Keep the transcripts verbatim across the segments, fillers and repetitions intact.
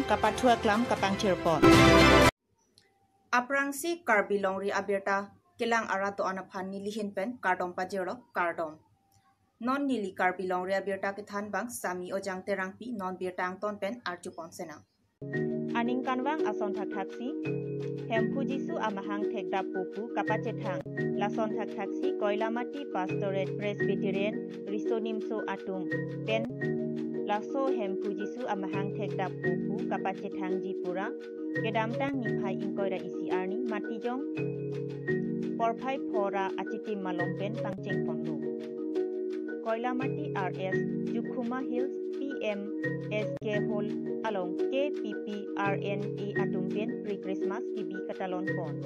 kapathu aklam kapangthirpon. Aphrangsi Karbi Longri Abirta kelang arat do-an aphan nelihin pen kardom pajirlo, kardom. Non neli Karbi Longri Abirta kethan abang Sami Ojang Terangpi, non birta angton pen arjupon sinang. Aningkanvang ason thakthaksi, Hemphu Jisu amahang thekdap pupu kapachethang. Lason thakthaksi Koilamati Pastorate Presbyterian Riso Nimso atum pen laso Hemphu Jisu amahang thekdap pupu kapachethangji pura kedamtang niphai ingkoi ra isi arni Matijong porphai pho ra achitim malom pen pangchengponlo. Koilamati R S, Jukhuma Hills, P M S K Hall along K P P R N A atum pen pre-Christmas kebi katalonpon.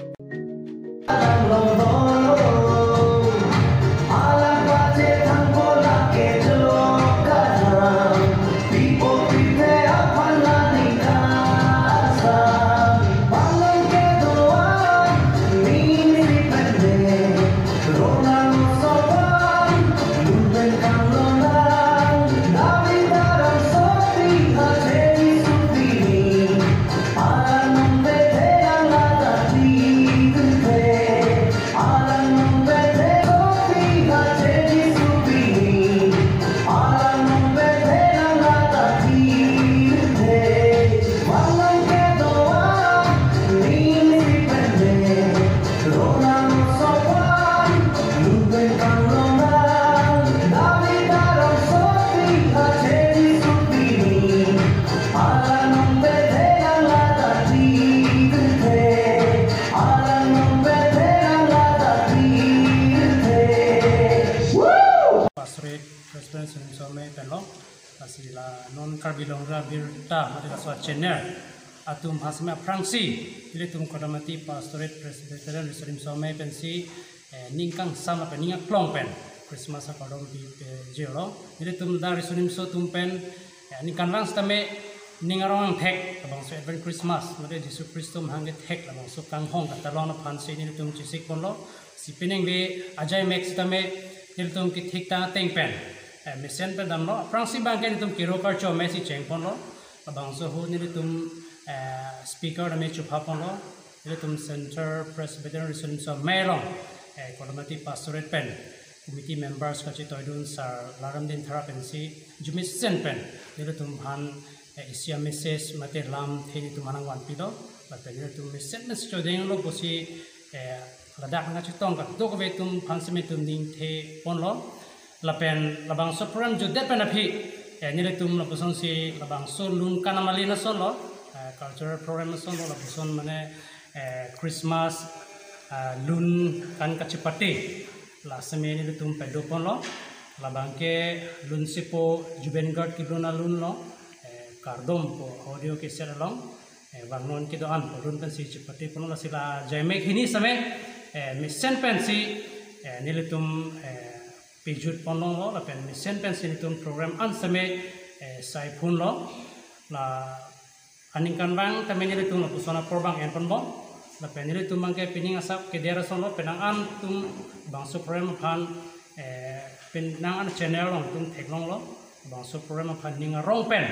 Pastorate President Sunim Somai penlo, lasi la non Karbi Longri Abirta mate laso channel atum aphan seme aphrangsi, ilitum Koilamati Pastorate Presbyterian Riso Nimso Amei pensi, eh, ning kangsam lapen ning aklong pen Christmas akardom pipejirlo. Ilitum dak Riso Nimso atum pen, eh, aningkanvang sitame ning arong angthek labangso Advent Christmas, mate Jisu Khristo amahang kethek labangso kanghong katalon aphansi nelitum chesikponlo. Si peningve ajai mek sitame nelitum kethik ta ateng pen, eh, mesen pen damlo. Aphrangsi abangke nelitum kero karcho amei si chengponlo. Labangso ahut nelitum, eh, speaker tame chuphaponlo. Nelitum Central Presbyterian Riso Nimso Amei along, eh, Koilamati Pastorate pen committee members kachetoidun Sar Laramdin Thara pensi arjumesen pen nelitum aphan, eh, isi a-message mate lamthe nelitum aphan nangvanpilo. Lapen nelitum mesen mesen chodenglo pusi, eh, ladak nangkachetong kadokave atum aphan seme nelitum ningtheponlo. Lapen labangso program jutdet pen aphi, eh, nelitum lapusonsi labangso lun kan amalin asonlo, eh, cultural program asonlo, lapuson mane, eh, Christmas, eh, lun kan kachepate, la seme nelitum padoponlo. Labangke lun sepo Jubilee Guard kelun alunlo, eh, kardom pu audio cassette along, eh, vangnon kedo-an pu lun pensi chepateponlo. Lasi la ajai mek hini seme, eh, mesen pensi, eh, nelitum, eh, pejutponlonglo, lapen mesen pensi nelitum program an seme, eh, saiphunlo. La aningkanvang tame nelitum lapuson apor abang enponbom. Lapen nelitum abangke pining asap keder asonlo, penang an atum labangso program aphan, eh, penang an channel along nelitum theklonglo. Labangso program aphan ning arong pen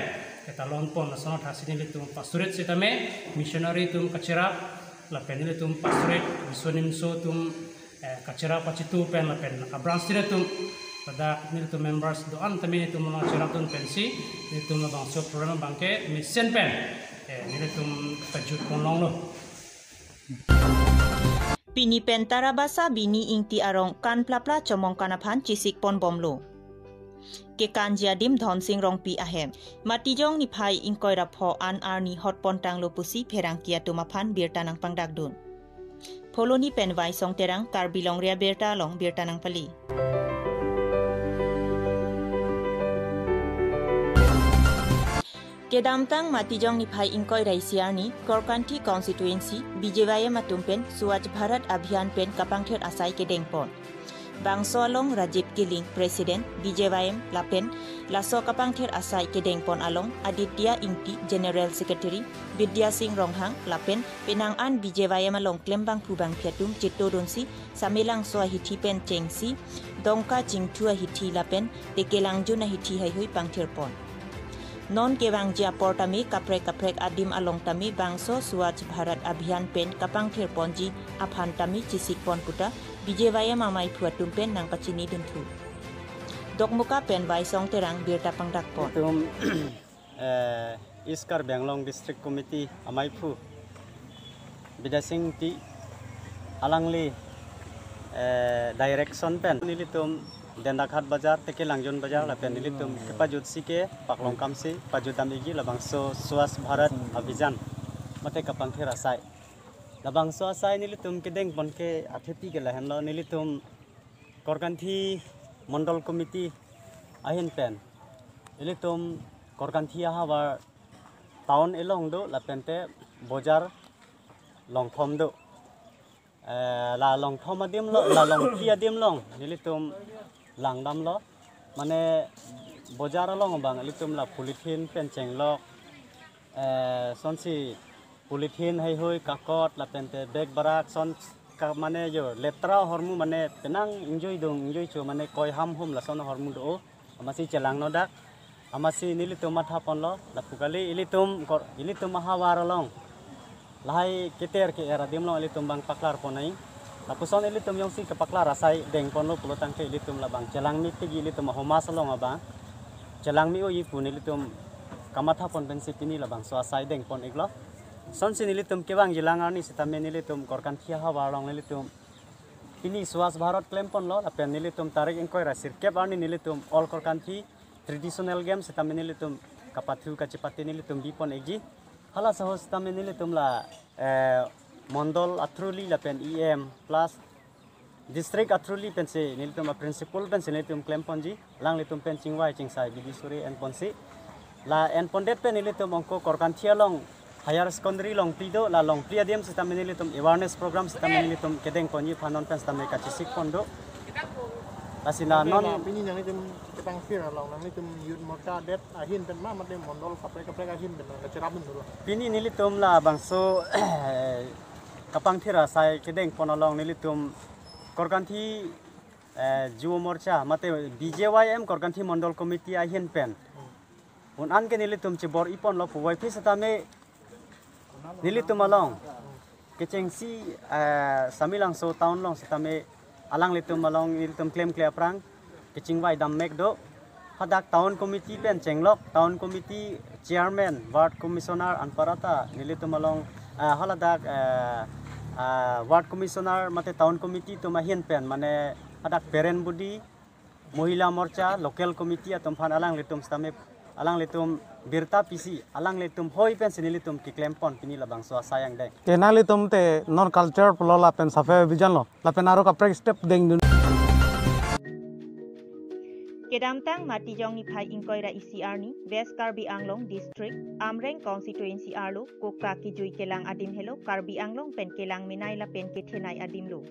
katalonpon ason thaksi nelitum pastorate sitame missionary atum kacherap, lapen nelitum pastorate Riso Nimso atum, eh, kacherap kachitu pen lapen a-branch sitame atum, ladak nelitum members do-an tame nelitum along cherapdun pensi nelitum labangso program abangke mesen pen, eh, nelitum pejutponlonglo. Pini pen Tarabasa Bini Ingti arong kan plapla chomong kan aphan chesikponbomlo. Kekanji adim Dhonsing Rongpi ahem. Matijong niphai ingkoi ra pho an arni hotpontanglo pusi pherangke atum aphan birta nangpangdakdun. Phuloni pen Vaisong Terang, Karbi Longri Abirta along birta nangpali. Kedamtang Matijong niphai ingkoi ra isi arni, Korkanthi constituency B J Y M atum pen Swachh Bharat Abhiyan pen kapangthir asai kedengpon. Bangso along Rajib Killing, President, B J Y M, lapen laso kapangthir asai kedengpon along Aditya Ingti, General Secretary, Bidya Sing Ronghang, lapen penang an B J Y M along klembangphu bangphi atum chetodunsi Samelangso ahithi pen chengsi Dongka Chingthu ahithi lapen Tekelangjun ahithi heihui pangthirpon. Non kevangji apor tame kaprek kaprek adim along tame bangso Swachh Bharat Abhiyan pen kapangthir ponji aphan tame chesik pon puta B J Y M amaiphu atum pen nangpachini dunthu. Dokmoka pen Waisong Terang birta pangdak pon. Itum eh, East Karbi Anglong District Committee amaiphu Bidya Sing Ingti alangli eh, direction pen nelitum Dendaghat Bazar, Tekelangjun Bazar lapen nelitum kepajutsi ke paklongkamsi pajutdam ikji labangso Swachh Bharat Abhiyan mate kapangthir asai. Labangso asai nelitum kedeng pon ke athepi ke lahenlo, nelitum Korkanthi Mondol Committee ahin pen ilitum Korkanthi ahavar town along do lapente bojar longthom do. Eh, la longthom adim lo, la longphli adim along nelitum langdamlo. Mane bojar along abang ilitum la polythene pen chenglok, eh, sonsi polythene heihui kakot lapente bag barak son ka, mane jo letra ahormu mane penang ingjoidung ingjoicho mane koi hamhum lason ahormu do. Amatsi chelangno dak. Amatsi nelitum matha ponlo, lapu kali ilitum kor, ilitum ahavar along lahai keter ke-er adim along ilitum bang paklar pon nai. Lapuson ilitum jongsi kepaklar asai deng ponlo pulo tangte ilitum labang chelangme tigi ilitum ahomas along abang chelangme-o ji pu nelitum kamatha pon pensi pini labangso asai deng pon iklo. Sonsi nelitum kevangji alang arni sitame nelitum Korkanthi ahavar along nelitum pini Swachh Bharat klem ponlo lapen nelitum tarik ingkoi ra sirkep arni nelitum All Korkanthi traditional game sitame nelitum kapathu kachepate nelitum bi pon ikji. Hala sahos sitame nelitum la eh, Mondol athuli lapen E M plus District athuli pensi nelitum a principal pensi nelitum klem ponji, alanglitum pen chingvai chingsai bidi suri en ponsi. La en pondet pen nelitum ongko Korkanthi along higher secondary longphli do, la longphli adim sitame nelitum awareness program sitame nelitum kedeng ponji aphan non pen sitame kachesik pon do. Lasi na non pini nanglitum kepangthir along nanglitum Youth Morcha adet ahin pen ma mate Mondol kaprek kaprek ahin pen nangkacherap dun dolo. Pini nelitum labangso kapangthir asai kedeng pon along nelitum Korkanthi eh, Yuva Morcha mate B J Y M Korkanthi Mondol Committee ahin pen un-an ke nelitum chebor-i ponlo puvoiphit sitame nelitum along kechengsi eh, Samelangso town along sitame alanglitum along nelitum klemkle aphrang kechingvai dam mek do. Hadak town committee pen chenglok, town committee chairman, ward commissioner anparta nelitum along eh, haladak eh, eh, ward commissioner mate town committee atum ahin pen mane hadak parent body, Mohila Morcha, local committee atum aphan alanglitum sitame alanglitum birta pisi alanglitum hoi pensi nelitum keklem pon pini labangso asai angdeng. Ke nanglitum te non culture pulo lapen Safai Abhiyan lo lapen aro kaprek step dengdun. Kedamtang Matijong niphai ingkoi ra isi arni West Karbi Anglong District Amreng Constituency arlo koka kijui kelang adim helo Karbi Anglong pen kelang menei lapen kethenei adim lo.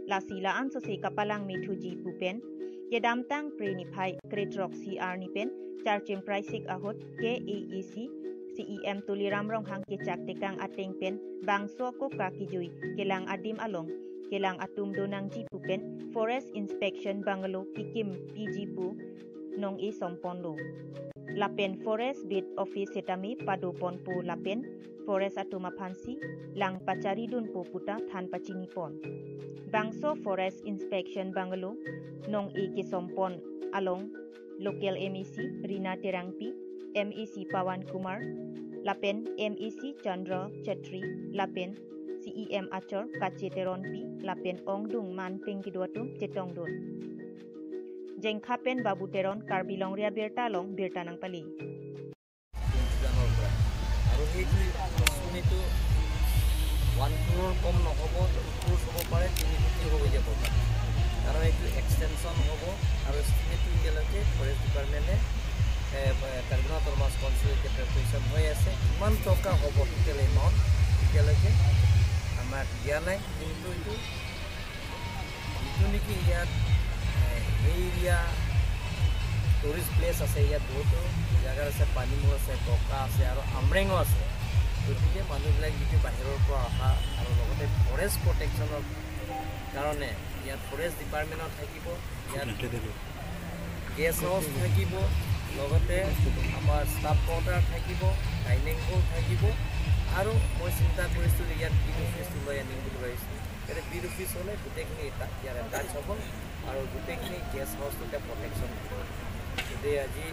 Lasi la-an sose kapalangme thuji pu pen kedamtang Phre niphai krethrok isi arni pen Charchim Praisik ahut K A A C C E M Tuliram Ronghang kechak tekang ateng pen bangso koka kijui kelang adim along kelang atum do nangji pu pen Forest Inspection Bungalow kekim piji pu nong-e som ponlo. Lapen Forest Beat Office sitame pado ponpo lapen Forest atum aphansi lang pachari dunpo puta than pachini pon. Bangso Forest Inspection Bungalow nong-e kesom pon along local M A C Rina Terangpi, M A C Pawan Kumar, lapen M A C Chandra Chetri, lapen C E M achor Kache Teronpi, lapen ongdung manpeng kedo atum chetongdun. Jengkha pen Babu Teron, Karbi Longri Abirta along birta nangpale. আৰু সেইটো বস্তুটো ওৱান ক্ৰ'ৰ কম নহ'ব, টু ক্ৰ'ৰ্ছ হ'ব পাৰে, তিনি কোটি হৈ যাব পাৰে। কাৰণ এইটো এক্সটেনশ্যন হ'ব আৰু এষ্টিমেটটো এতিয়ালৈকে ফৰেষ্ট ডিপাৰ্টমেণ্টে, এ, কাৰ্বি আংলং অট'নমাছ কাউন্সিল এতিয়া প্ৰিপেৰেশ্যন হৈ আছে। কিমান টকা হ'ব টোটেল এমাউণ্ট এতিয়ালৈকে আমাক দিয়া নাই, কিন্তু এইটো যিটো নেকি ইয়াত, এ, সেই এৰিয়া টুৰিষ্ট প্লেচ আছে, ইয়াত বহুতো জেগা আছে, পানীমূৰ আছে, ডকা আছে আৰু আমৰেঙো আছে। গতিকে মানুহবিলাক যিটো বাহিৰৰ পৰা অহা আৰু লগতে ফৰেষ্ট প্ৰটেকশ্যনৰ কাৰণে ইয়াত ফৰেষ্ট ডিপাৰ্টমেণ্টত থাকিব, ইয়াত গেষ্ট হাউচ থাকিব, লগতে আমাৰ ষ্টাফ কোৱাৰ্টাৰ থাকিব, ডাইনিং হল থাকিব, আৰু মই চিন্তা কৰিছোঁ যে ইয়াত বিট অফিচটো লৈ আনিম বুলি ভাবিছোঁ। ইয়াতে বিট অফিচ হ'লে গোটেইখিনি তাত ইয়াত এটাচ হ'ব আৰু গোটেইখিনি গেষ্ট হাউচটো এতিয়া প্ৰটেকশ্যন হ'ব। গতিকে আজি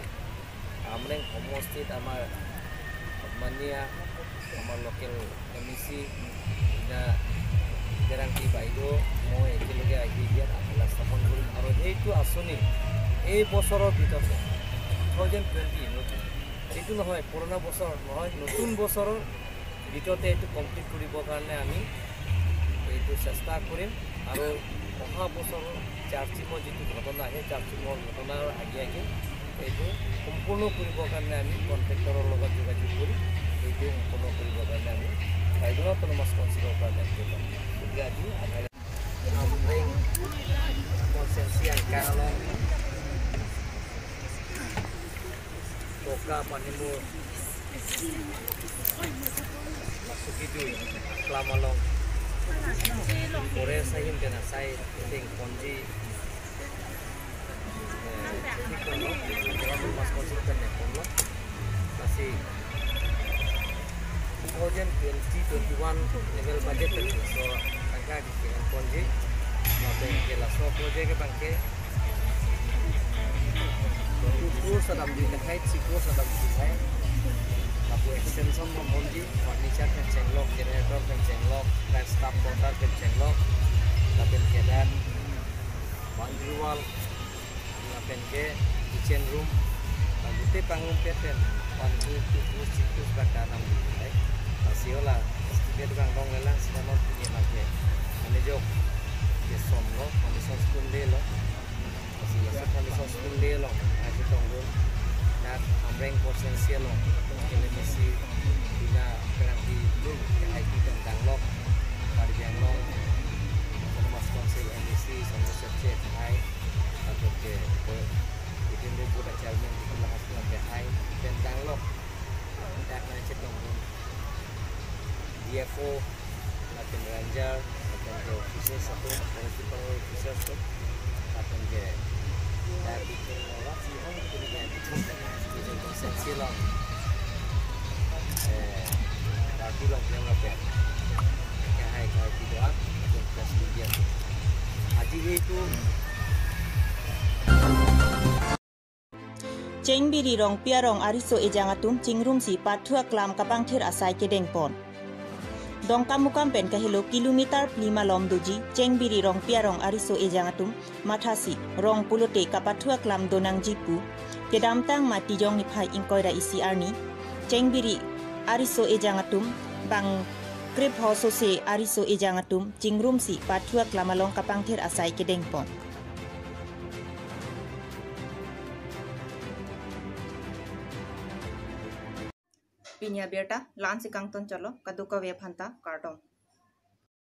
আমৰেং সমষ্টিত আমাৰ সন্মানীয়া আমাৰ লোকেল এম ই চি বীণা কেৰাংকী বাইদেউ, মই একেলগে আহি ইয়াত আগবেলা স্থাপন কৰিম। আৰু সেইটো আঁচনি এই বছৰৰ ভিতৰতে, টু থাউজেণ্ড টুৱেণ্টি, এইটো নহয়, পুৰণা বছৰ নহয়, নতুন বছৰৰ ভিতৰতে এইটো কমপ্লিট কৰিবৰ কাৰণে আমি এইটো চেষ্টা কৰিম। আৰু অহা বছৰৰ চাৰ্চিঙৰ যিটো ঘটনা, সেই চাৰ্চিঙৰ ঘটনাৰ আগে আগে এইটো সম্পূৰ্ণ কৰিবৰ কাৰণে আমি কণ্ট্ৰেক্টৰৰ লগত যোগাযোগ কৰি এইটো সম্পূৰ্ণ কৰিবৰ কাৰণে আমি বাইদেউ অট'নমাছ কাউন্সিলৰ পৰা দায়িত্ব পাম। গতিকে আজি আধাৰ আমৰেং কনষ্টিটুৱেঞ্চি আংকাঙালং Boka Panimur, Masukidui, Aklam along, forest ahin pen asai dengponji, eh, thik lo, Aklam mas konsul pen dengponlo. Lasi two thousand twenty twenty-one annual budget pen so tangka ke dengponji. Lapen ke laso project abang ke two crore adamji, lahai three crore adamji lahai. Lapu extension ponji, furniture pen chenglok, generator pen chenglok, lapen staff quarter pen chenglok, lapen kedan, boundary wall, lapen ke kitchen room, lapu te pangrum pen pen, one, two, two, two, three, two, bak adamji lahai. Lasi hala estimate abang longlelang, sita non punya lagi. Mane jok, ke som lo, mane som spoon de lo. Lasi laso foundation school de along, aji tongdun, dak Amreng constituency along, K L M A C, Bina Kerangki, K I T pen danglok, Karbi Anglong Autonomous Council, M A C, Songho Sepche, K I, lapen ke, Within the Board Chairman, Bina Hasna, K I, pen danglok, dak aji tongdun, D F O, lapen ranger, lapen ke officers atum, forest department officers atum, lapen ke, eh, bikin lewat si hong kini ke bikin, bikin konsensi long, eh, party long yang lapen, ke hai ke hai video an, lapen press media. Aji itu Chengbiri Rongpi arong ariso ejang atum chingrumsi pathu aklam kapangthir asai kedengpon. Dongkamukam pen kahelo kilometer phli malom doji Chengbiri Rongpi arong ariso ejang atum mathasi rong pulote kapathu aklam donangji pu kedamtang Matijong niphai ingkoi ra isi arni Chengbiri ariso ejang atum bang krip ho sose ariso ejang atum chingrumsi pathu aklam along kapangthir asai kedengpon. Pini abirta la-ansi kangton cholo, kadokave aphanta kardom.